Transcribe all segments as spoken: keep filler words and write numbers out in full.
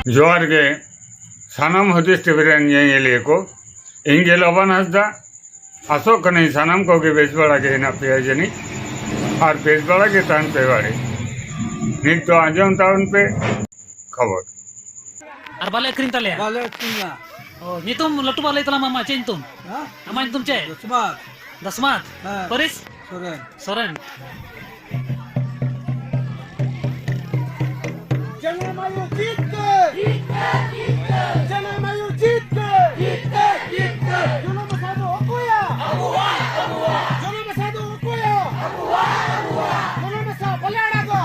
ᱡᱚᱦᱟᱨ ᱜᱮ ᱥᱟᱱᱟᱢ ᱦᱩᱫᱤᱥ ᱴᱤᱵᱷᱤ ᱨᱮᱱ ᱧᱮᱧᱮᱞᱤᱭᱟᱹ ᱠᱚ᱾ ᱤᱧ ᱜᱮ ᱞᱚᱵᱟᱱ ᱦᱟᱸᱥᱫᱟ᱾ ᱟᱥᱚᱜ ᱠᱟᱹᱱᱟᱹᱧ ᱥᱟᱱᱟᱢ ᱠᱚᱜᱮ ᱵᱮᱥ ᱵᱟᱲᱟ ᱜᱮ ᱦᱮᱱᱟᱜ ᱯᱮᱭᱟ ᱡᱟᱹᱱᱤᱡ, ᱟᱨ ᱵᱮᱥ ᱵᱟᱲᱟ ᱜᱮ ᱛᱟᱦᱮᱱ ᱯᱮ ᱵᱟᱲᱮ᱾ ᱱᱤᱛ ᱫᱚ ᱟᱸᱡᱚᱢ ᱛᱟᱵᱚᱱ ᱯᱮ ᱠᱷᱚᱵᱚᱨ᱾ ᱟᱨ ᱵᱟᱞᱮ ᱟᱹᱠᱷᱨᱤᱧ ᱛᱟᱞᱮᱭᱟ᱾ ᱵᱟᱞᱮ ᱟᱹᱠᱷᱨᱤᱧᱟ᱾ ᱚ, ᱧᱩᱛᱩᱢ ᱞᱟᱹᱴᱩ ᱵᱟ ᱞᱟᱹᱭ ᱛᱟᱞᱟᱝ ᱢᱮ, ᱟᱢᱟᱜ ᱪᱮᱫ ᱧᱩᱛᱩᱢ? ᱦᱮᱸ? ᱟᱢᱟᱜ ᱧᱩᱛᱩᱢ ᱪᱮᱫ? ᱫᱚᱥᱢᱟᱛ᱾ ᱫᱟᱥᱢᱟᱛ? ᱦᱮᱸ᱾ ᱯᱟᱹᱨᱤᱥ? ᱥᱚᱨᱮᱱ᱾ ᱥᱚᱨᱮᱱ᱾ ᱡᱟᱱᱟᱢ ᱟᱭᱳ ᱡᱤᱛᱠᱟᱹᱨ! ᱡᱟᱱᱟᱢ ᱟᱭᱳ ᱡᱤᱛᱠᱟᱹᱨ! ᱡᱟᱱᱟᱢ ᱟᱥᱟ ᱫᱚ ᱚᱠᱚᱭᱟᱜ? ᱡᱟᱱᱟᱢ ᱟᱥᱟ ᱫᱚ ᱚᱠᱚᱭᱟᱜ? ᱡᱟᱱᱟᱢ ᱟᱥᱟ ᱵᱟᱞᱮ ᱟᱲᱟᱜᱟ!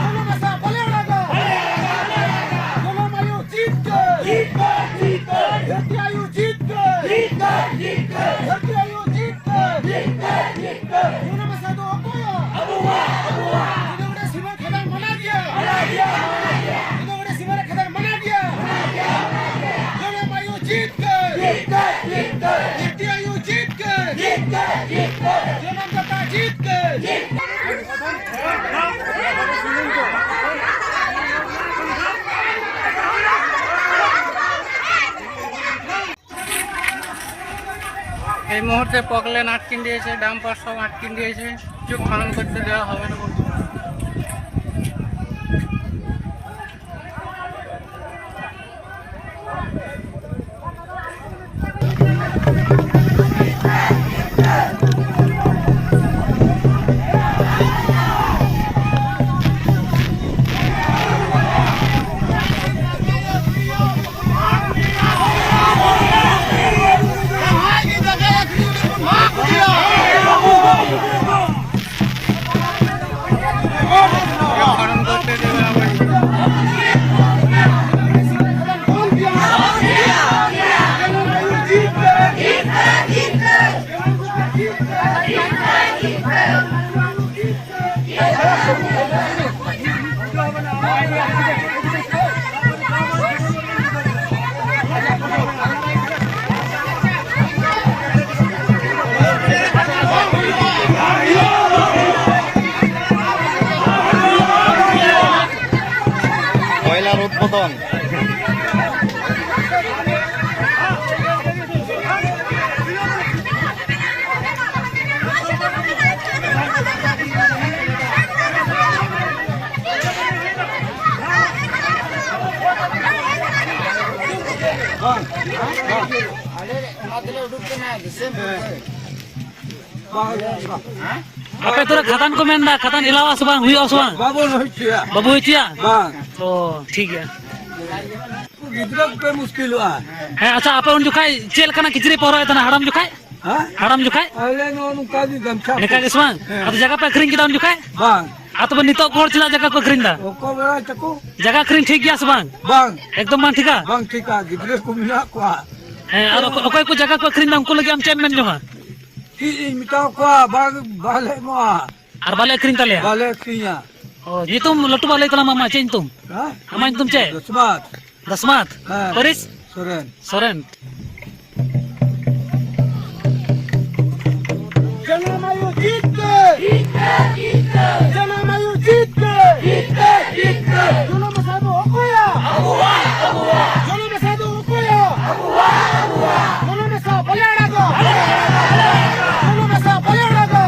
ᱡᱟᱱᱟᱢ ᱟᱥᱟ ᱵᱟᱞᱮ ᱟᱲᱟᱜᱟ! ᱡᱟᱱᱟᱢ ᱟᱭᱳ ᱡᱤᱛᱠᱟᱹᱨ! ᱫᱷᱟᱹᱨᱛᱤ ᱟᱭᱳ ᱡᱤᱛᱠᱟᱹᱨ! ᱫᱷᱟᱹᱨᱛᱤ ᱟᱭᱳ ᱡᱤᱛᱠᱟᱹᱨ! ᱡᱟᱱᱟᱢ ᱟᱥᱟ ᱫᱚ ᱚᱠᱚᱭᱟᱜ? ᱟᱵᱚᱣᱟᱜ, ᱟᱵᱚᱣᱟᱜ᱾ ᱡᱩᱫᱟᱹ ᱜᱚᱰᱟ ᱥᱤᱢᱟᱹ ᱠᱷᱟᱫᱟᱱ ᱢᱟᱱᱟ ᱜᱮᱭᱟ᱾ ᱢᱟᱱᱟ ᱜᱮᱭᱟ, ᱢᱟᱱᱟ ᱜᱮᱭᱟ᱾ ᱡᱩᱫᱟᱹ ᱜᱚᱰᱟ ᱥᱤᱢᱟᱹ ᱨᱮ ᱠᱷᱟᱫᱟᱱ ᱢᱟᱱᱟ ᱜᱮᱭᱟ᱾ ᱢᱟᱱᱟ ᱜᱮᱭᱟ, ᱢᱟᱱᱟ ᱜᱮᱭᱟ᱾ ᱡᱟᱱᱟᱢ ᱟᱭᱳ ᱡᱤᱛᱠᱟᱹᱨ᱾ ᱡᱤᱛᱠᱟᱹᱨ, ᱡᱤᱛᱠᱟᱹᱨ᱾ ᱫᱷᱟᱹᱨᱛᱤ ᱟᱭᱳ ᱡᱤᱛᱠᱟᱹᱨ᱾ ᱡᱤᱛᱠᱟᱹᱨ, ᱡᱤᱛᱠᱟᱹᱨ᱾ ᱡᱟᱱᱟᱢ ᱫᱟᱛᱟ ᱡᱤᱛᱠᱟᱹᱨ᱾ ᱡᱤᱛᱠᱟᱹᱨ᱾ এই মুহূর্তে পকলেন আটকিন দিয়েছে, ডাম্পার সব আটকিন দিয়েছে, কিছু খনন করতে দেওয়া হবে না বলছে। ᱟᱯᱮ ᱟᱹᱛᱩ ᱨᱮ ᱠᱷᱟᱫᱟᱱ ᱠᱚ ᱢᱮᱱᱫᱟ, ᱠᱷᱟᱫᱟᱱ ᱮᱞᱟᱣᱟ ᱥᱮ ᱵᱟᱝ, ᱦᱩᱭᱩᱜᱼᱟ ᱥᱮ ᱵᱟᱝ? ᱵᱟᱵᱚᱱ ᱦᱩᱭ ᱦᱚᱪᱚᱭᱟ᱾ ᱵᱟᱵᱚ ᱦᱩᱭ ᱦᱚᱪᱚᱭᱟ? ᱵᱟᱝ᱾ ᱚ, ᱴᱷᱤᱠ ᱜᱮᱭᱟ᱾ ᱜᱤᱫᱽᱨᱟᱹ ᱠᱚᱯᱮ ᱢᱩᱥᱠᱤᱞᱚᱜᱼᱟ᱾ ᱦᱮᱸ, ᱟᱪᱪᱷᱟ, ᱟᱯᱮ ᱩᱱ ᱡᱚᱠᱷᱟᱡ ᱪᱮᱫ ᱞᱮᱠᱟᱱᱟᱜ ᱠᱤᱪᱨᱤᱡ ᱯᱮ ᱦᱚᱨᱚᱜ ᱮᱫ ᱛᱟᱦᱮᱱᱟ, ᱦᱟᱲᱟᱢ ᱡᱚᱠᱷᱟᱡ? ᱦᱮᱸ? ᱦᱟᱲᱟᱢ ᱡᱚᱠᱷᱟᱡ? ᱟᱞᱮ ᱱᱚᱜᱼᱚ ᱱᱚᱝᱠᱟ ᱜᱮ ᱜᱟᱢᱪᱷᱟ ᱠᱚ᱾ ᱱᱤᱝᱠᱟ ᱜᱮ ᱥᱮ ᱵᱟᱝ? ᱦᱮᱸ᱾ ᱟᱫᱚ ᱡᱟᱭᱜᱟ ᱯᱮ ᱟᱹᱠᱷᱨᱤᱧ ᱠᱮᱫᱟ ᱩᱱ ᱡᱚᱠᱷᱟᱡ? ᱵᱟᱝ᱾ ᱟᱨ ᱛᱚᱵᱮ ᱱᱤᱛᱚᱜ ᱠᱚ ᱦᱚᱲ ᱪᱮᱫᱟᱜ ᱡᱟᱭᱜᱟ ᱠᱚ ᱟᱹᱠᱷᱨᱤᱧ ᱮᱫᱟ? ᱚᱠᱚᱭ ᱵᱟᱲᱟᱭ ᱛᱟᱠᱚ? ᱡᱟᱭᱜᱟ ᱟᱹᱠᱷᱨᱤᱧ ᱴᱷᱤᱠ ᱜᱮᱭᱟ ᱥᱮ ᱵᱟᱝ? ᱵᱟᱝ᱾ ᱮᱠᱫᱚᱢ ᱵᱟᱝ ᱴᱷᱤᱠᱟ? ᱵᱟᱝ ᱴᱷᱤᱠᱟ, ᱜᱤᱫᱽᱨᱟᱹ ᱠᱚ ᱢᱮᱱᱟᱜ ᱠᱚᱣᱟ᱾ ᱦᱮᱸ, ᱟᱨ ᱚᱠᱚ-, ᱚᱠᱚᱭ ᱠᱚ ᱡᱟᱭᱜᱟ ᱠᱚ ᱟᱹᱠᱷᱨᱤᱧ ᱮᱫᱟ, ᱩᱱᱠᱩ ᱞᱟᱹᱜᱤᱫ ᱟᱢ ᱪᱮᱫ ᱮᱢ ᱢᱮᱱ ᱡᱚᱝᱟ? ᱪᱮᱫ ᱤᱧ ᱢᱮᱛᱟ ᱠᱚᱣᱟ, ᱵᱟᱝ, ᱵᱟᱞᱮ ᱮᱢᱚᱜᱼᱟ᱾ ᱟᱨ ᱵᱟᱞᱮ ᱟᱹᱠᱷᱨᱤᱧ ᱛᱟᱞᱮᱭᱟ? ᱵᱟᱞᱮ ᱟᱹᱠᱷᱨᱤᱧᱟ᱾ ᱚ, ᱧᱩᱛᱩᱢ ᱞᱟᱹᱴᱩ ᱵᱟ ᱞᱟᱹᱭ ᱛᱟᱞᱟᱝ ᱢᱮ, ᱟᱢᱟᱜ ᱪᱮᱫ ᱧᱩᱛᱩᱢ? ᱦᱮᱸ? ᱟᱢᱟᱜ ᱧᱩᱛᱩᱢ ᱪᱮᱫ? ᱫᱚᱥᱢᱟᱛ᱾ ᱫᱟᱥᱢᱟᱛ᱾ ᱦᱮᱸ᱾ ᱯᱟᱹᱨᱤᱥ? ᱥᱚᱨᱮᱱ᱾ ᱥᱚᱨᱮᱱ᱾ ᱡᱟᱱᱟᱢ ᱟᱭᱳ ᱡᱤᱛᱠᱟᱹᱨ! ᱡᱟᱱᱟᱢ ᱟᱭᱳ ᱡᱤᱛᱠᱟᱹᱨ! ᱡᱟᱱᱟᱢ ᱟᱥᱟ ᱫᱚ ᱚᱠᱚᱭᱟᱜ? ᱟᱵᱚᱣᱟᱜ, ᱟᱵᱚᱣᱟᱜ᱾ ᱡᱟᱱᱟᱢ ᱟᱥᱟ ᱫᱚ ᱚᱠᱚᱭᱟᱜ? ᱟᱵᱚᱣᱟᱜ, ᱟᱵᱚᱣᱟᱜ᱾ ᱡᱟᱱᱟᱢ ᱟᱥᱟ ᱵᱟᱞᱮ ᱟᱲᱟᱜᱟ᱾ ᱡᱟᱱᱟᱢ ᱟᱥᱟ ᱵᱟᱞᱮ ᱟᱲᱟᱜᱟ᱾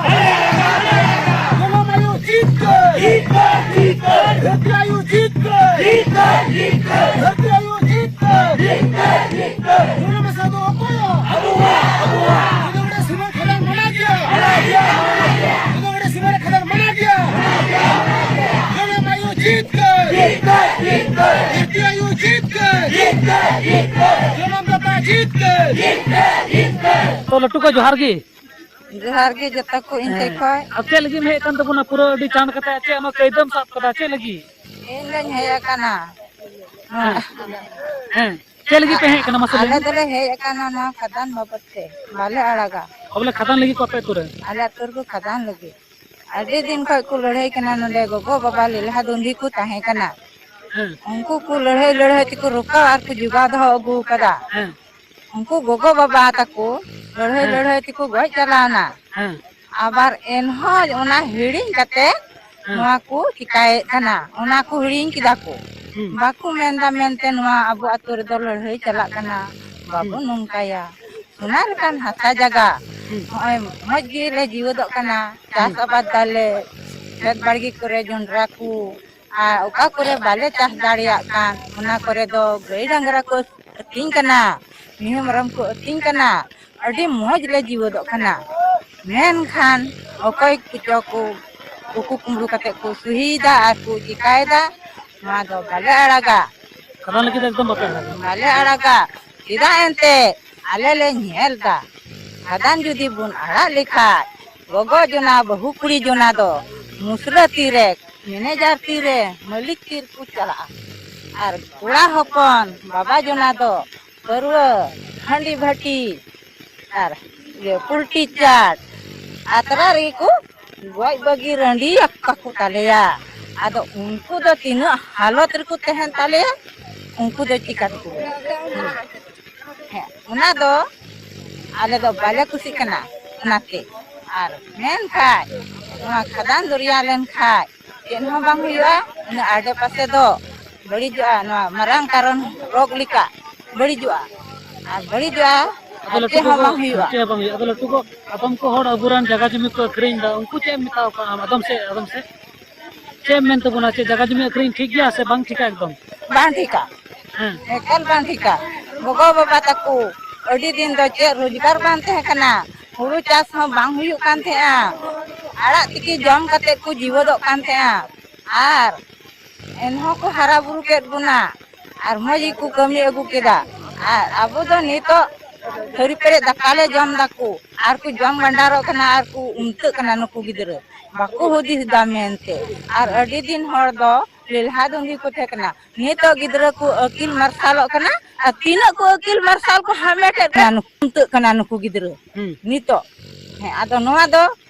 ᱡᱟᱱᱟᱢ ᱟᱭᱳ ᱡᱤᱛᱠᱟᱹᱨ! ᱡᱤᱛᱠᱟᱹᱨ, ᱡᱤᱛᱠᱟᱹᱨ᱾ ᱫᱷᱟᱹᱨᱛᱤ ᱟᱭᱳ ᱡᱤᱛᱠᱟᱹᱨ! ᱡᱤᱛᱠᱟᱹᱨ, ᱡᱤᱛᱠᱟᱹᱨ᱾ ᱫᱷᱟᱹᱨᱛᱤ ᱟᱭᱳ ᱡᱤᱛᱠᱟᱹᱨ! ᱡᱤᱛᱠᱟᱹᱨ, ᱡᱤᱛᱠᱟᱹᱨ᱾ ᱡᱟᱱᱟᱢ ᱟᱥᱟ ᱫᱚ ᱚᱠᱚᱭᱟᱜ? ᱟᱵᱚᱣᱟᱜ, ᱟᱵᱚᱣᱟᱜ᱾ ᱡᱟᱱᱟᱢ ᱟᱥᱟ ᱠᱷᱟᱫᱟᱱ ᱢᱟᱱᱟ ᱜᱮᱭᱟ᱾ ᱢᱟᱱᱟ ᱜᱮᱭᱟ, ᱢᱟᱱᱟ ᱜᱮᱭᱟ᱾ ᱡᱟᱱᱟᱢ ᱟᱥᱟ ᱠᱷᱟᱫᱟᱱ ᱢᱟᱱᱟ ᱜᱮᱭᱟ᱾ ᱢᱟᱱᱟ ᱜᱮᱭᱟ, ᱢᱟᱱᱟ ᱜᱮᱭᱟ᱾ ᱡᱟᱱᱟᱢ ᱟᱭᱳ ᱡᱤᱛᱠᱟᱹᱨ! ᱡᱤᱛᱠᱟᱹᱨ, ᱡᱤᱛᱠᱟᱹᱨ᱾ ᱫᱷᱟᱹᱨᱛᱤ ᱟᱭᱳ ᱡᱤᱛᱠᱟᱹᱨ! ᱡᱤᱛᱠᱟᱹᱨ, ᱡᱤᱛᱠᱟᱹᱨ᱾ ᱡᱟᱱᱟᱢ ᱫᱟᱛᱟ ᱡᱤᱛᱠᱟᱹᱨ! ᱡᱤᱛᱠᱟᱹᱨ, ᱡᱤᱛᱠᱟᱹᱨ᱾ ᱛᱚ ᱞᱟᱹᱴᱩ ᱠᱚ ᱡᱚᱦᱟᱨ ᱜᱮ᱾ ᱡᱚᱦᱟᱨ ᱜᱮ ᱡᱚᱛᱚ ᱠᱚ ᱤᱧ ᱴᱷᱮᱡ ᱦᱮᱸ᱾ ᱠᱷᱚᱡ᱾ ᱟᱨ ᱪᱮᱫ ᱞᱟᱹᱜᱤᱫ ᱮᱢ ᱦᱮᱡ ᱟᱠᱟᱱ ᱛᱟᱵᱚᱱᱟ ᱯᱩᱨᱟᱹ ᱟᱹᱰᱤ ᱪᱟᱬ ᱠᱟᱛᱮ? ᱟᱨ ᱪᱮᱫ ᱚᱱᱟ ᱠᱟᱹᱭᱫᱟᱹᱢ ᱥᱟᱵ ᱠᱟᱫᱟ, ᱪᱮᱫ ᱞᱟᱹᱜᱤᱫ? ᱤᱧ ᱫᱚᱧ ᱦᱮᱡ ᱟᱠᱟᱱᱟ᱾ ᱦᱮᱸ᱾ ᱦᱮᱸ᱾ ᱪᱮᱫ ᱞᱟᱹᱜᱤᱫ ᱯᱮ ᱦᱮᱡ ᱟᱠᱟᱱᱟ ᱢᱟᱥᱮ ᱞᱟᱹᱭ ᱟᱞᱮ ᱢᱮ? ᱫᱚᱞᱮ ᱦᱮᱡ ᱟᱠᱟᱱᱟ ᱱᱚᱣᱟ ᱠᱷᱟᱫᱟᱱ ᱵᱟᱵᱚᱫ ᱛᱮ, ᱵᱟᱞᱮ ᱟᱲᱟᱜᱟ᱾ ᱚ, ᱵᱚᱞᱮ ᱠᱷᱟᱫᱟᱱ ᱞᱟᱹᱜᱤᱫ ᱠᱚ ᱟᱯᱮ ᱟᱹᱛᱩ ᱨᱮ? ᱟᱞᱮ ᱟᱹᱛᱩ ᱨᱮᱠᱚ ᱠᱷᱟᱫᱟᱱ ᱞᱟᱹᱜᱤᱫ᱾ ᱟᱹᱰᱤ ᱫᱤᱱ ᱠᱷᱚᱡ ᱠᱚ ᱞᱟᱹᱲᱦᱟᱹᱭ ᱠᱟᱱᱟ ᱱᱚᱰᱮ, ᱜᱚᱜᱚ ᱵᱟᱵᱟ ᱞᱮᱞᱦᱟ ᱫᱩᱱᱫᱷᱤ ᱠᱚ ᱛᱟᱦᱮᱸ ᱠᱟᱱᱟ᱾ ᱦᱮᱸ᱾ ᱩᱱᱠᱩ ᱠᱚ ᱞᱟᱹᱲᱦᱟᱹᱭ ᱞᱟᱹᱲᱦᱟᱹᱭ ᱛᱮᱠᱚ ᱨᱚᱠᱟᱣ ᱟᱨ ᱠᱚ ᱡᱚᱜᱟᱣ ᱫᱚᱦᱚ ᱟᱹᱜᱩ ᱟᱠᱟᱫᱟ᱾ ᱦᱮᱸ᱾ ᱩᱱᱠᱩ ᱜᱚᱜᱚ ᱵᱟᱵᱟ ᱛᱟᱠᱚ ᱞᱟᱹᱲᱦᱟᱹᱭ ᱦᱮᱸ᱾ ᱞᱟᱹᱲᱦᱟᱹᱭ ᱛᱮᱠᱚ ᱜᱚᱡ ᱪᱟᱞᱟᱣᱱᱟ᱾ ᱦᱮᱸ᱾ ᱟᱵᱟᱨ ᱮᱱᱦᱚᱸ ᱚᱱᱟ ᱦᱤᱲᱤᱧ ᱠᱟᱛᱮ ᱦᱮᱸ᱾ ᱱᱚᱣᱟ ᱠᱚ ᱪᱤᱠᱟᱭᱮᱫ ᱠᱟᱱᱟ, ᱚᱱᱟ ᱠᱚ ᱦᱤᱲᱤᱧ ᱠᱮᱫᱟ ᱠᱚ᱾ ᱵᱟᱠᱚ ᱢᱮᱱᱫᱟ ᱢᱮᱱᱛᱮ ᱱᱚᱣᱟ ᱟᱵᱚ ᱟᱛᱳ ᱨᱮᱫᱚ ᱞᱟᱹᱲᱦᱟᱹᱭ ᱪᱟᱞᱟᱜ ᱠᱟᱱᱟ, ᱵᱟᱵᱚ ᱱᱚᱝᱠᱟᱭᱟ᱾ ᱥᱚᱱᱟ ᱞᱮᱠᱟᱱ ᱦᱟᱥᱟ ᱡᱟᱭᱜᱟ, ᱱᱚᱜᱼᱚᱭ ᱢᱚᱡᱽ ᱜᱮᱞᱮ ᱡᱤᱣᱮᱫᱚᱜ ᱠᱟᱱᱟ, ᱪᱟᱥ ᱟᱵᱟᱫ ᱫᱟᱞᱮ, ᱠᱷᱮᱛ ᱵᱟᱲᱜᱮ ᱠᱚᱨᱮ ᱡᱚᱱᱰᱨᱟ ᱠᱚ, ᱟᱨ ᱚᱠᱟ ᱠᱚᱨᱮ ᱵᱟᱞᱮ ᱪᱟᱥ ᱫᱟᱲᱮᱭᱟᱜ ᱠᱟᱱ, ᱚᱱᱟ ᱠᱚᱨᱮ ᱫᱚ ᱜᱟᱹᱭ ᱰᱟᱝᱨᱟ ᱠᱚ ᱟᱹᱛᱤᱧ ᱠᱟᱱᱟ, ᱢᱤᱦᱩ ᱢᱮᱨᱚᱢ ᱠᱚ ᱟᱹᱛᱤᱧ ᱠᱟᱱᱟ, ᱟᱹᱰᱤ ᱢᱚᱡᱽ ᱞᱮ ᱡᱤᱣᱮᱫᱚᱜ ᱠᱟᱱᱟ᱾ ᱢᱮᱱᱠᱷᱟᱱ ᱚᱠᱚᱭ ᱠᱚᱪᱚ ᱠᱚ ᱩᱠᱩ ᱠᱩᱢᱵᱽᱲᱩ ᱠᱟᱛᱮ ᱠᱚ ᱥᱩᱦᱤᱭᱮᱫᱟ ᱟᱨ ᱠᱚ ᱪᱤᱠᱟᱭᱮᱫᱟ, ᱱᱚᱣᱟ ᱫᱚ ᱵᱟᱞᱮ ᱟᱲᱟᱜᱟ᱾ ᱠᱷᱟᱫᱟᱱ ᱞᱟᱹᱜᱤᱫ ᱫᱚ ᱮᱠᱫᱚᱢ ᱵᱟᱯᱮ ᱟᱲᱟᱜᱟ? ᱵᱟᱞᱮ ᱟᱲᱟᱜᱟ᱾ ᱪᱮᱫᱟᱜ ᱮᱱᱛᱮ ᱟᱞᱮ ᱞᱮ ᱧᱮᱞ ᱫᱟ, ᱠᱷᱟᱫᱟᱱ ᱡᱩᱫᱤ ᱵᱚᱱ ᱟᱲᱟᱜ ᱞᱮᱠᱷᱟᱡ ᱜᱚᱜᱚ ᱡᱚᱱᱟ, ᱵᱟᱹᱦᱩ ᱠᱩᱲᱤ ᱡᱚᱱᱟ ᱫᱚ ᱢᱩᱥᱞᱟᱹ ᱛᱤᱨᱮ, ᱢᱮᱱᱮᱡᱟᱨ ᱛᱤᱨᱮ, ᱢᱟᱹᱞᱤᱠ ᱛᱤᱨᱮ ᱠᱚ ᱪᱟᱞᱟᱜᱼᱟ᱾ ᱟᱨ ᱠᱚᱲᱟ ᱦᱚᱯᱚᱱ ᱵᱟᱵᱟ ᱡᱚᱱᱟ ᱫᱚ ᱯᱟᱹᱨᱣᱟᱹ, ᱦᱟᱺᱰᱤ ᱵᱷᱟᱹᱴᱤ ᱟᱨ ᱤᱭᱟᱹ ᱯᱩᱞᱴᱤ ᱪᱟᱴ ᱟᱛᱨᱟ ᱨᱮᱜᱮ ᱠᱚ ᱜᱚᱡ ᱵᱟᱹᱜᱤ ᱨᱟᱺᱰᱤ ᱟᱠᱚ ᱛᱟᱞᱮᱭᱟ᱾ ᱟᱫᱚ ᱩᱱᱠᱩ ᱫᱚ ᱛᱤᱱᱟᱹᱜ ᱦᱟᱞᱚᱛ ᱨᱮᱠᱚ ᱛᱟᱦᱮᱱ ᱛᱟᱞᱮᱭᱟ, ᱩᱱᱠᱩ ᱫᱚ ᱪᱤᱠᱟ ᱛᱮᱠᱚ ᱵᱩᱡᱷᱟᱹᱣᱟ? ᱦᱮᱸ, ᱚᱱᱟ ᱫᱚ ᱟᱞᱮ ᱫᱚ ᱵᱟᱞᱮ ᱠᱩᱥᱤᱜ ᱠᱟᱱᱟ ᱚᱱᱟᱛᱮ᱾ ᱟᱨ ᱢᱮᱱᱠᱷᱟᱡ ᱱᱚᱣᱟ ᱠᱷᱟᱫᱟᱱ ᱫᱚᱨᱭᱟ ᱞᱮᱱᱠᱷᱟᱡ ᱪᱮᱫ ᱦᱚᱸ ᱵᱟᱝ ᱦᱩᱭᱩᱜᱼᱟ᱾ ᱤᱱᱟᱹ ᱟᱰᱮ ᱯᱟᱥᱮ ᱫᱚ ᱵᱟᱹᱲᱤᱡᱚᱜᱼᱟ, ᱱᱚᱣᱟ ᱢᱟᱨᱟᱝ ᱠᱟᱨᱚᱱ ᱨᱳᱜᱽ ᱞᱮᱠᱟ ᱵᱟᱹᱲᱤᱡᱚᱜᱼᱟ᱾ ᱟᱨ ᱵᱟᱹᱲᱤᱡᱚᱜᱼᱟ, ᱟᱫᱚ ᱟᱨ ᱞᱟᱹᱴᱩ ᱪᱮᱫ ᱦᱚᱸ ᱜᱚᱜᱚ, ᱵᱟᱝ ᱦᱩᱭᱩᱜᱼᱟ᱾ ᱪᱮᱫ ᱦᱚᱸ ᱵᱟᱝ ᱦᱩᱭᱩᱜᱼᱟ᱾ ᱟᱫᱚ ᱞᱟᱹᱴᱩ ᱜᱚ, ᱟᱫᱚᱢ ᱠᱚ ᱦᱚᱲ ᱟᱵᱚᱨᱮᱱ ᱡᱟᱭᱜᱟ ᱡᱚᱢᱤ ᱠᱚ ᱟᱹᱠᱷᱨᱤᱧ ᱮᱫᱟ, ᱩᱱᱠᱩ ᱪᱮᱫ ᱮᱢ ᱢᱮᱛᱟᱣ ᱠᱚᱣᱟ ᱟᱢ? ᱟᱫᱚᱢ ᱥᱮᱫ, ᱟᱫᱚᱢ ᱥᱮᱫ ᱪᱮᱫ ᱮᱢ ᱢᱮᱱ ᱛᱟᱵᱚᱱᱟ? ᱪᱮᱫ ᱡᱟᱭᱜᱟ ᱡᱚᱢᱤ ᱟᱹᱠᱷᱨᱤᱧ ᱴᱷᱤᱠ ᱜᱮᱭᱟ ᱥᱮ ᱵᱟᱝ ᱴᱷᱤᱠᱟ ᱮᱠᱫᱚᱢ? ᱵᱟᱝ ᱴᱷᱤᱠᱟ᱾ ᱦᱮᱸ᱾ ᱮᱠᱟᱞ ᱵᱟᱝ ᱴᱷᱤᱠᱟ᱾ ᱜᱚᱜᱚ ᱵᱟᱵᱟ ᱛᱟᱠᱚ ᱟᱹᱰᱤ ᱫᱤᱱ ᱫᱚ ᱪᱮᱫ ᱨᱳᱡᱽᱜᱟᱨ ᱵᱟᱝ ᱛᱟᱦᱮᱸ ᱠᱟᱱᱟ, ᱦᱩᱲᱩ ᱪᱟᱥ ᱦᱚᱸ ᱵᱟᱝ ᱦᱩᱭᱩᱜ ᱠᱟᱱ ᱛᱟᱦᱮᱸᱜᱼᱟ, ᱟᱲᱟᱜ ᱛᱤᱠᱤ ᱡᱚᱢ ᱠᱟᱛᱮ ᱠᱚ ᱡᱤᱣᱮᱫᱚᱜ ᱠᱟᱱ ᱛᱟᱦᱮᱸᱜᱼᱟ᱾ ᱟᱨ ᱮᱱᱦᱚᱸ ᱠᱚ ᱦᱟᱨᱟ ᱵᱩᱨᱩ ᱠᱮᱫ ᱵᱚᱱᱟ ᱟᱨ ᱢᱚᱡᱽ ᱜᱮᱠᱚ ᱠᱟᱹᱢᱤ ᱟᱹᱜᱩ ᱠᱮᱫᱟ᱾ ᱟᱨ ᱟᱵᱚ ᱫᱚ ᱱᱤᱛᱚᱜ ᱛᱷᱟᱹᱨᱤ ᱯᱮᱨᱮᱡ ᱫᱟᱠᱟ ᱞᱮ ᱡᱚᱢ ᱫᱟᱠᱚ ᱟᱨ ᱠᱚ ᱡᱚᱢ ᱵᱷᱟᱸᱰᱟᱨᱚᱜ ᱠᱟᱱᱟ ᱟᱨ ᱠᱚ ᱩᱢᱛᱟᱹᱜ ᱠᱟᱱᱟ ᱱᱩᱠᱩ ᱜᱤᱫᱽᱨᱟᱹ, ᱵᱟᱠᱚ ᱦᱩᱫᱤᱥ ᱫᱟ ᱢᱮᱱᱛᱮ᱾ ᱟᱨ ᱟᱹᱰᱤ ᱫᱤᱱ ᱦᱚᱲ ᱫᱚ ᱞᱮᱞᱦᱟ ᱫᱩᱸᱫᱷᱤ ᱠᱚ ᱛᱟᱦᱮᱸ ᱠᱟᱱᱟ, ᱱᱤᱛᱚᱜ ᱜᱤᱫᱽᱨᱟᱹ ᱠᱚ ᱟᱹᱠᱤᱞ ᱢᱟᱨᱥᱟᱞᱚᱜ ᱠᱟᱱᱟ᱾ ᱟᱨ ᱛᱤᱱᱟᱹᱜ ᱠᱚ ᱟᱹᱠᱤᱞ ᱢᱟᱨᱥᱟᱞ ᱠᱚ ᱦᱟᱢᱮᱴᱮᱫ ᱠᱟᱱᱟ, ᱱᱩᱠᱩ ᱩᱢᱛᱟᱹᱜ ᱠᱟᱱᱟ ᱱᱩᱠᱩ ᱜᱤᱫᱽᱨᱟᱹ ᱦᱩᱸ᱾ ᱱᱤᱛᱚᱜ᱾ ᱦᱮᱸ, ᱟᱫᱚ ᱱᱚᱣᱟ ᱫᱚ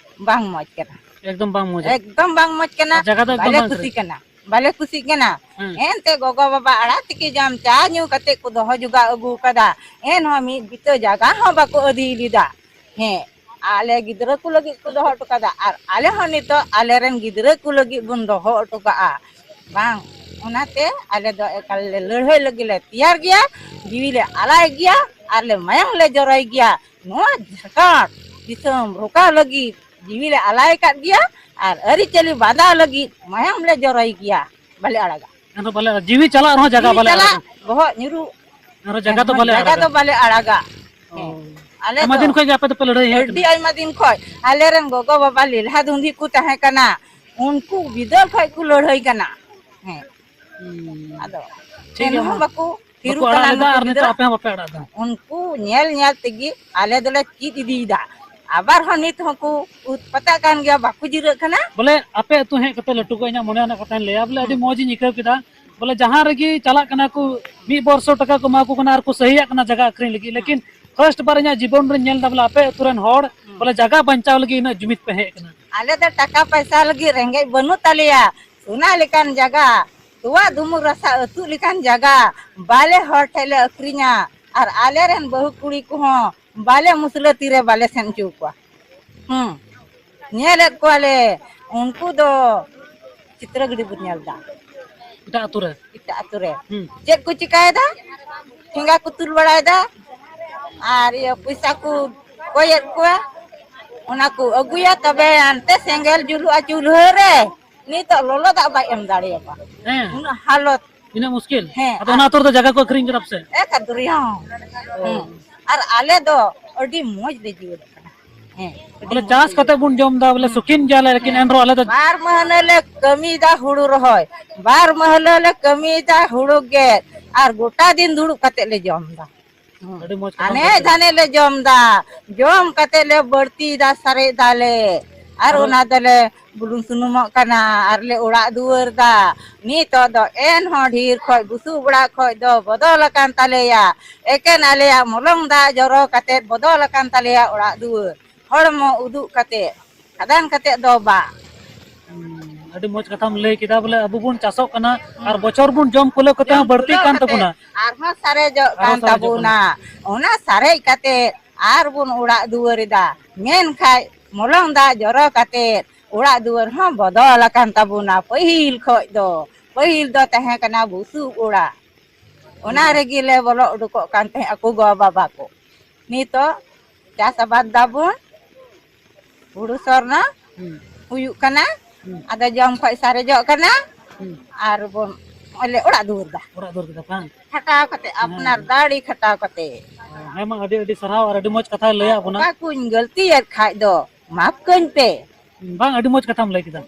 ᱵᱟᱝ ᱢᱚᱡᱽ ᱠᱟᱱᱟ᱾ ᱮᱠᱫᱚᱢ ᱵᱟᱝ ᱢᱚᱡᱽ᱾ ᱮᱠᱫᱚᱢ ᱵᱟᱝ ᱢᱚᱡᱽ ᱠᱟᱱᱟ᱾ ᱡᱟᱭᱜᱟ ᱫᱚ ᱮᱠᱫᱚᱢ ᱵᱟᱞᱮ ᱵᱟᱝ ᱠᱩᱥᱤ ᱠᱟᱱᱟ᱾ ᱠᱟᱱᱟ, ᱵᱟᱞᱮ ᱠᱩᱥᱤᱜ ᱠᱟᱱᱟ᱾ ᱦᱮᱸ᱾ ᱮᱱᱛᱮ ᱜᱚᱜᱚ ᱵᱟᱵᱟ ᱟᱲᱟᱜ ᱛᱤᱠᱤ ᱡᱚᱢ, ᱪᱟ ᱧᱩ ᱠᱟᱛᱮ ᱠᱚ ᱫᱚᱦᱚ ᱡᱚᱜᱟᱣ ᱟᱹᱜᱩ ᱠᱟᱫᱟ, ᱮᱱᱦᱚᱸ ᱢᱤᱫ ᱵᱤᱛᱟᱹ ᱡᱟᱭᱜᱟ ᱦᱚᱸ ᱵᱟᱠᱚ ᱟᱹᱫᱷᱤ ᱞᱮᱫᱟ᱾ ᱦᱮᱸ, ᱟᱞᱮ ᱜᱤᱫᱽᱨᱟᱹ ᱠᱚ ᱞᱟᱹᱜᱤᱫ ᱠᱚ ᱫᱚᱦᱚ ᱦᱚᱴᱚ ᱠᱟᱫᱟ, ᱟᱨ ᱟᱞᱮ ᱦᱚᱸ ᱱᱤᱛᱚᱜ ᱟᱞᱮᱨᱮᱱ ᱜᱤᱫᱽᱨᱟᱹ ᱠᱚ ᱞᱟᱹᱜᱤᱫ ᱵᱚᱱ ᱫᱚᱦᱚ ᱦᱚᱴᱚ ᱠᱟᱜᱼᱟ᱾ ᱵᱟᱝ, ᱚᱱᱟᱛᱮ ᱟᱞᱮ ᱫᱚ ᱮᱠᱟᱞ ᱞᱮ ᱞᱟᱹᱲᱦᱟᱹᱭ ᱞᱟᱹᱜᱤᱫ ᱞᱮ ᱛᱮᱭᱟᱨ ᱜᱮᱭᱟ, ᱡᱤᱣᱤ ᱞᱮ ᱟᱞᱟᱭ ᱜᱮᱭᱟ ᱟᱨ ᱞᱮ ᱢᱟᱭᱟᱝ ᱞᱮ ᱡᱚᱨᱚᱭ ᱜᱮᱭᱟ᱾ ᱱᱚᱣᱟ ᱡᱷᱟᱲᱠᱷᱚᱸᱰ ᱫᱤᱥᱚᱢ ᱨᱚᱠᱷᱟ ᱞᱟᱹᱜᱤᱫ ᱡᱤᱣᱤ ᱞᱮ ᱟᱞᱟᱭ ᱟᱠᱟᱫ ᱜᱮᱭᱟ ᱟᱨ ᱟᱹᱨᱤᱪᱟᱹᱞᱤ ᱵᱟᱧᱪᱟᱣ ᱞᱟᱹᱜᱤᱫ ᱢᱟᱭᱟᱢ ᱞᱮ ᱡᱚᱨᱚᱭ ᱜᱮᱭᱟ, ᱵᱟᱞᱮ ᱟᱲᱟᱜᱟ᱾ ᱮᱱᱦᱚᱸ ᱵᱟᱞᱮ, ᱡᱤᱣᱤ ᱪᱟᱞᱟᱜ ᱨᱮᱦᱚᱸ ᱡᱟᱭᱜᱟ ᱡᱤᱣᱤ ᱵᱟᱞᱮ ᱪᱟᱞᱟᱜ, ᱟᱲᱟᱜᱟ᱾ ᱵᱚᱦᱚᱜ ᱧᱩᱨᱩᱜ, ᱮᱱᱦᱚᱸ ᱡᱟᱭᱜᱟ ᱫᱚ ᱮᱱᱦᱚᱸ ᱵᱟᱞᱮ ᱡᱟᱭᱜᱟ ᱟᱲᱟᱜᱟ᱾ ᱫᱚ ᱵᱟᱞᱮ ᱟᱲᱟᱜᱟ᱾ ᱚ᱾ ᱦᱮᱸ᱾ ᱟᱞᱮ ᱟᱭᱢᱟ ᱫᱚ ᱫᱤᱱ ᱠᱷᱚᱡ ᱜᱮ ᱟᱯᱮ ᱫᱚᱯᱮ ᱞᱟᱹᱲᱦᱟᱹᱭ ᱦᱮᱡ ᱟᱹᱰᱤ ᱠᱟᱱᱟ? ᱟᱭᱢᱟ ᱫᱤᱱ ᱠᱷᱚᱡ ᱟᱞᱮᱨᱮᱱ ᱜᱚᱜᱚ ᱵᱟᱵᱟ ᱞᱮᱞᱦᱟ ᱫᱷᱩᱸᱫᱷᱤ ᱠᱚ ᱛᱟᱦᱮᱸ ᱠᱟᱱᱟ, ᱩᱱᱠᱩ ᱵᱤᱫᱟᱹᱞ ᱠᱷᱚᱡ ᱠᱚ ᱞᱟᱹᱲᱦᱟᱹᱭ ᱠᱟᱱᱟ᱾ ᱦᱮᱸ᱾ ᱦᱩᱸ᱾ ᱟᱫᱚ ᱴᱷᱤᱠ ᱜᱮᱭᱟ, ᱮᱱᱦᱚᱸ ᱢᱟ᱾ ᱵᱟᱠᱚ ᱛᱷᱤᱨ ᱵᱟᱠᱚ ᱟᱲᱟᱜ ᱠᱟᱱᱟ ᱞᱮᱫᱟ ᱱᱩᱠᱩ ᱟᱨ ᱱᱤᱛᱚᱜ ᱜᱤᱫᱽᱨᱟᱹ᱾ ᱟᱯᱮ ᱦᱚᱸ ᱵᱟᱯᱮ ᱟᱲᱟᱜ ᱮᱫᱟ᱾ ᱩᱱᱠᱩ ᱧᱮᱞ ᱧᱮᱞ ᱛᱮᱜᱮ ᱟᱞᱮ ᱫᱚᱞᱮ ᱪᱮᱫ ᱤᱫᱤᱭᱮᱫᱟ᱾ ᱟᱵᱟᱨ ᱦᱚᱸ ᱱᱤᱛ ᱦᱚᱸᱠᱚ ᱩᱛᱯᱟᱛᱟᱜ ᱠᱟᱱ ᱜᱮᱭᱟ, ᱵᱟᱠᱚ ᱡᱤᱨᱟᱹᱜ ᱠᱟᱱᱟ᱾ ᱵᱚᱞᱮ ᱟᱯᱮ ᱟᱹᱛᱩ ᱦᱮᱡ ᱠᱟᱛᱮ ᱞᱟᱹᱴᱩ ᱠᱚ ᱤᱧᱟᱹᱜ ᱢᱚᱱᱮ ᱨᱮᱱᱟᱜ ᱠᱟᱛᱷᱟᱧ ᱞᱟᱹᱭᱟ, ᱵᱚᱞᱮ ᱟᱹᱰᱤ ᱦᱩᱸ᱾ ᱢᱚᱡᱽ ᱤᱧ ᱟᱹᱭᱠᱟᱹᱣ ᱠᱮᱫᱟ᱾ ᱵᱚᱞᱮ ᱡᱟᱦᱟᱸ ᱨᱮᱜᱮ ᱪᱟᱞᱟᱜ ᱠᱟᱱᱟ ᱠᱚ, ᱢᱤᱫ ᱵᱚᱨᱥᱚ ᱴᱟᱠᱟ ᱠᱚ ᱮᱢᱟ ᱠᱚ ᱠᱟᱱᱟ ᱟᱨ ᱠᱚ ᱥᱟᱹᱦᱤᱭᱟᱜ ᱠᱟᱱᱟ ᱡᱟᱭᱜᱟ ᱟᱹᱠᱷᱨᱤᱧ ᱞᱟᱹᱜᱤᱫ, ᱞᱮᱠᱤᱱ first ᱵᱟᱨ ᱤᱧᱟᱹᱜ ᱡᱤᱵᱚᱱ ᱨᱮᱧ ᱧᱮᱞ ᱮᱫᱟ ᱵᱚᱞᱮ ᱟᱯᱮ ᱟᱹᱛᱩ ᱨᱮᱱ ᱦᱚᱲ ᱦᱩᱸ᱾ ᱵᱚᱞᱮ ᱡᱟᱭᱜᱟ ᱵᱟᱧᱪᱟᱣ ᱞᱟᱹᱜᱤᱫ ᱤᱱᱟᱹᱜ ᱡᱩᱢᱤᱫ ᱯᱮ ᱦᱮᱡ ᱟᱠᱟᱱᱟ᱾ ᱟᱞᱮ ᱫᱚ ᱴᱟᱠᱟ ᱯᱟᱭᱥᱟ ᱞᱟᱹᱜᱤᱫ ᱨᱮᱸᱜᱮᱡ ᱵᱟᱹᱱᱩᱜ ᱛᱟᱞᱮᱭᱟ, ᱥᱚᱱᱟ ᱞᱮᱠᱟᱱ ᱡᱟᱭᱜᱟ, ᱛᱚᱣᱟ ᱫᱩᱢᱩᱨ ᱨᱟᱥᱟ ᱟᱹᱛᱩᱜ ᱞᱮᱠᱟᱱ ᱡᱟᱭᱜᱟ ᱵᱟᱞᱮ ᱦᱚᱲ ᱴᱷᱮᱡ ᱞᱮ ᱟᱹᱠᱷᱨᱤᱧᱟ, ᱟᱨ ᱟᱞᱮᱨᱮᱱ ᱵᱟᱹᱦᱩ ᱠᱩᱲᱤ ᱠᱚᱦᱚᱸ ᱵᱟᱞᱮ ᱢᱩᱥᱞᱟᱹ ᱛᱤᱨᱮ ᱵᱟᱞᱮ ᱥᱮᱱ ᱦᱚᱪᱚ ᱠᱚᱣᱟ᱾ ᱦᱩᱸ᱾ ᱧᱮᱞᱮᱫ ᱠᱚᱣᱟᱞᱮ, ᱩᱱᱠᱩ ᱫᱚ ᱪᱤᱛᱨᱟᱹ ᱜᱤᱰᱤ ᱵᱚᱱ ᱧᱮᱞ ᱮᱫᱟ᱾ ᱮᱴᱟᱜ ᱟᱹᱛᱩ ᱨᱮ? ᱮᱴᱟᱜ ᱟᱹᱛᱩ ᱨᱮ᱾ ᱦᱩᱸ᱾ ᱪᱮᱫ ᱠᱚ ᱪᱤᱠᱟᱭᱮᱫᱟ? ᱴᱷᱮᱸᱜᱟ ᱠᱚ ᱛᱩᱞ ᱵᱟᱲᱟᱭᱮᱫᱟ᱾ ᱟᱨ ᱤᱭᱟᱹ ᱯᱚᱭᱥᱟ ᱠᱚ ᱠᱚᱭᱮᱫ ᱠᱚᱣᱟ᱾ ᱚᱱᱟ ᱠᱚ ᱟᱹᱜᱩᱭᱟ, ᱛᱚᱵᱮ ᱦᱟᱱᱛᱮ ᱥᱮᱸᱜᱮᱞ ᱡᱩᱞᱩᱜᱼᱟ ᱪᱩᱞᱦᱟᱹ ᱨᱮ᱾ ᱱᱤᱛᱚᱜ ᱞᱚᱞᱚ ᱫᱟᱜ ᱵᱟᱭ ᱮᱢ ᱫᱟᱲᱮᱭᱟᱠᱚᱣᱟ᱾ ᱦᱮᱸ᱾ ᱩᱱᱟᱹᱜ ᱦᱟᱞᱚᱛ᱾ ᱤᱱᱟᱹᱜ ᱢᱩᱥᱠᱤᱞ? ᱦᱮᱸ, ᱟᱫᱚ ᱟᱨ ᱚᱱᱟ ᱟᱹᱛᱩ ᱨᱮᱫᱚ ᱡᱟᱭᱜᱟ ᱠᱚ ᱟᱹᱠᱷᱨᱤᱧ ᱠᱮᱫᱟ ᱯᱮᱥᱮ? ᱮ ᱠᱟᱫᱨᱤᱭᱟᱹ᱾ ᱚ᱾ ᱦᱮᱸ᱾ ᱟᱨ ᱟᱞᱮ ᱫᱚ ᱟᱹᱰᱤ ᱢᱚᱡᱽ ᱞᱮ ᱡᱤᱭᱚᱱᱚᱜ ᱠᱟᱱᱟ᱾ ᱦᱮᱸ, ᱟᱹᱰᱤ ᱵᱚᱞᱮ ᱢᱚᱡᱽ ᱪᱟᱥ ᱞᱮ ᱠᱟᱛᱮ ᱵᱚᱱ ᱡᱚᱢ ᱮᱫᱟ, ᱵᱚᱞᱮ ᱦᱮᱸ᱾ ᱥᱩᱠᱷᱤᱱ ᱜᱮᱭᱟᱞᱮ, ᱞᱮᱠᱤᱱ ᱦᱮᱸ᱾ ᱮᱱ ᱨᱮᱦᱚᱸ ᱟᱞᱮ ᱫᱚ ᱵᱟᱨ ᱢᱟᱹᱦᱱᱟᱹ ᱞᱮ ᱠᱟᱹᱢᱤᱭᱮᱫᱟ ᱦᱩᱲᱩ ᱨᱚᱦᱚᱭ, ᱵᱟᱨ ᱢᱟᱹᱦᱱᱟᱹ ᱞᱮ ᱠᱟᱹᱢᱤᱭᱮᱫᱟ ᱦᱩᱲᱩ ᱜᱮᱫ, ᱟᱨ ᱜᱚᱴᱟ ᱫᱤᱱ ᱫᱩᱲᱩᱵ ᱠᱟᱛᱮ ᱞᱮ ᱡᱚᱢ ᱮᱫᱟ᱾ ᱦᱮᱸ᱾ ᱟᱹᱰᱤ ᱢᱚᱡᱽ ᱠᱟᱛᱷᱟᱢ ᱦᱟᱱᱮ ᱞᱟᱹᱭ ᱠᱮᱫᱟ᱾ ᱡᱟᱱᱮ ᱞᱮ ᱡᱚᱢ ᱮᱫᱟ, ᱡᱚᱢ ᱠᱟᱛᱮ ᱞᱮ ᱵᱟᱹᱲᱛᱤᱭᱮᱫᱟ, ᱥᱟᱨᱮᱡ ᱫᱟᱞᱮ, ᱟᱨ ᱟᱫᱚ ᱚᱱᱟ ᱫᱚᱞᱮ ᱵᱩᱞᱩᱝ ᱥᱩᱱᱩᱢᱚᱜ ᱠᱟᱱᱟ, ᱟᱨ ᱞᱮ ᱚᱲᱟᱜ ᱫᱩᱣᱟᱹᱨ ᱫᱟ᱾ ᱱᱤᱛᱚᱜ ᱫᱚ ᱮᱱᱦᱚᱸ ᱰᱷᱮᱨ ᱠᱷᱚᱡ ᱵᱩᱥᱩᱵ ᱚᱲᱟᱜ ᱠᱷᱚᱡ ᱫᱚ ᱵᱚᱫᱚᱞ ᱟᱠᱟᱱ ᱛᱟᱞᱮᱭᱟ᱾ ᱮᱠᱮᱱ ᱟᱞᱮᱭᱟᱜ ᱢᱚᱞᱚᱝ ᱫᱟᱜ ᱡᱚᱨᱚ ᱠᱟᱛᱮ ᱵᱚᱫᱚᱞ ᱟᱠᱟᱱ ᱛᱟᱞᱮᱭᱟ ᱚᱲᱟᱜ ᱫᱩᱣᱟᱹᱨ᱾ ᱦᱚᱲᱢᱚ ᱩᱫᱩᱜ ᱠᱟᱛᱮ, ᱠᱷᱟᱫᱟᱱ ᱠᱟᱛᱮ ᱫᱚ ᱵᱟᱝ᱾ ᱦᱩᱸ, ᱟᱹᱰᱤ ᱢᱚᱡᱽ ᱠᱟᱛᱷᱟᱢ ᱞᱟᱹᱭ ᱠᱮᱫᱟ, ᱵᱚᱞᱮ ᱟᱵᱚ ᱵᱚᱱ ᱪᱟᱥᱚᱜ ᱠᱟᱱᱟ ᱟᱨ ᱦᱩᱸ᱾ ᱵᱚᱪᱷᱚᱨ ᱵᱚᱱ ᱡᱚᱢ ᱠᱩᱞᱟᱹᱣ ᱠᱟᱛᱮ ᱡᱚᱢ ᱦᱚᱸ ᱵᱟᱹᱲᱛᱤᱜ ᱠᱩᱞᱟᱹᱣ ᱠᱟᱱ ᱠᱟᱛᱮ ᱛᱟᱵᱚᱱᱟ᱾ ᱟᱨᱦᱚᱸ ᱥᱟᱨᱮᱡᱚᱜ ᱟᱨᱦᱚᱸ ᱠᱟᱱ ᱥᱟᱨᱮᱡᱚᱜ ᱠᱟᱱᱟ᱾ ᱛᱟᱵᱚᱱᱟ᱾ ᱚᱱᱟ ᱥᱟᱨᱮᱡ ᱠᱟᱛᱮ ᱟᱨ ᱵᱚᱱ ᱚᱲᱟᱜ ᱫᱩᱣᱟᱹᱨ ᱮᱫᱟ᱾ ᱢᱮᱱᱠᱷᱟᱡ ᱢᱚᱞᱚᱝ ᱫᱟᱜ ᱡᱚᱨᱚ ᱠᱟᱛᱮ ᱚᱲᱟᱜ ᱫᱩᱣᱟᱹᱨ ᱦᱚᱸ ᱵᱚᱫᱚᱞ ᱟᱠᱟᱱ ᱛᱟᱵᱚᱱᱟ ᱯᱟᱹᱦᱤᱞ ᱠᱷᱚᱡ ᱫᱚ᱾ ᱯᱟᱹᱦᱤᱞ ᱫᱚ ᱛᱟᱦᱮᱸ ᱠᱟᱱᱟ ᱵᱩᱥᱩᱵ ᱚᱲᱟᱜ, ᱚᱱᱟ ᱨᱮᱜᱮ ᱞᱮ ᱵᱚᱞᱚ ᱩᱰᱩᱠᱚᱜ ᱠᱟᱱ ᱛᱟᱦᱮᱸᱫ ᱟᱠᱚ ᱜᱚ ᱵᱟᱵᱟ ᱠᱚ᱾ ᱱᱤᱛᱚᱜ ᱪᱟᱥ ᱟᱵᱟᱫ ᱫᱟᱵᱚᱱ, ᱦᱩᱲᱩ ᱥᱚᱨᱱᱚ ᱦᱩᱸ᱾ ᱦᱩᱭᱩᱜ ᱠᱟᱱᱟ, ᱦᱩᱸ᱾ ᱟᱫᱚ ᱡᱚᱢ ᱠᱷᱚᱡ ᱥᱟᱨᱮᱡᱚᱜ ᱠᱟᱱᱟ, ᱦᱩᱸ᱾ ᱟᱨ ᱵᱚᱱ ᱱᱚᱜᱼᱚᱭ ᱞᱮ ᱚᱲᱟᱜ ᱫᱩᱣᱟᱹᱨ ᱫᱟ᱾ ᱚᱲᱟᱜ ᱫᱩᱣᱟᱹᱨ ᱠᱮᱫᱟ ᱵᱟᱝ? ᱠᱷᱟᱴᱟᱣ ᱠᱟᱛᱮ, ᱦᱮᱸ᱾ ᱟᱯᱱᱟᱨ ᱫᱟᱲᱮ ᱠᱷᱟᱴᱟᱣ ᱠᱟᱛᱮ᱾ ᱦᱮᱸ ᱢᱟ, ᱟᱹᱰᱤ ᱟᱹᱰᱤ ᱥᱟᱨᱦᱟᱣ ᱟᱨ ᱟᱹᱰᱤ ᱢᱚᱡᱽ ᱠᱟᱛᱷᱟᱭ ᱞᱟᱹᱭᱟᱫ ᱵᱚᱱᱟ᱾ ᱚᱠᱟ ᱠᱚᱧ ᱜᱟᱹᱞᱛᱤᱭᱮᱫ ᱠᱷᱟᱡ ᱫᱚ ᱢᱟᱯ ᱠᱟᱹᱧ ᱯᱮ᱾ ᱵᱟᱝ, ᱟᱹᱰᱤ ᱢᱚᱡᱽ ᱠᱟᱛᱷᱟᱢ ᱞᱟᱹᱭ ᱠᱮᱫᱟ᱾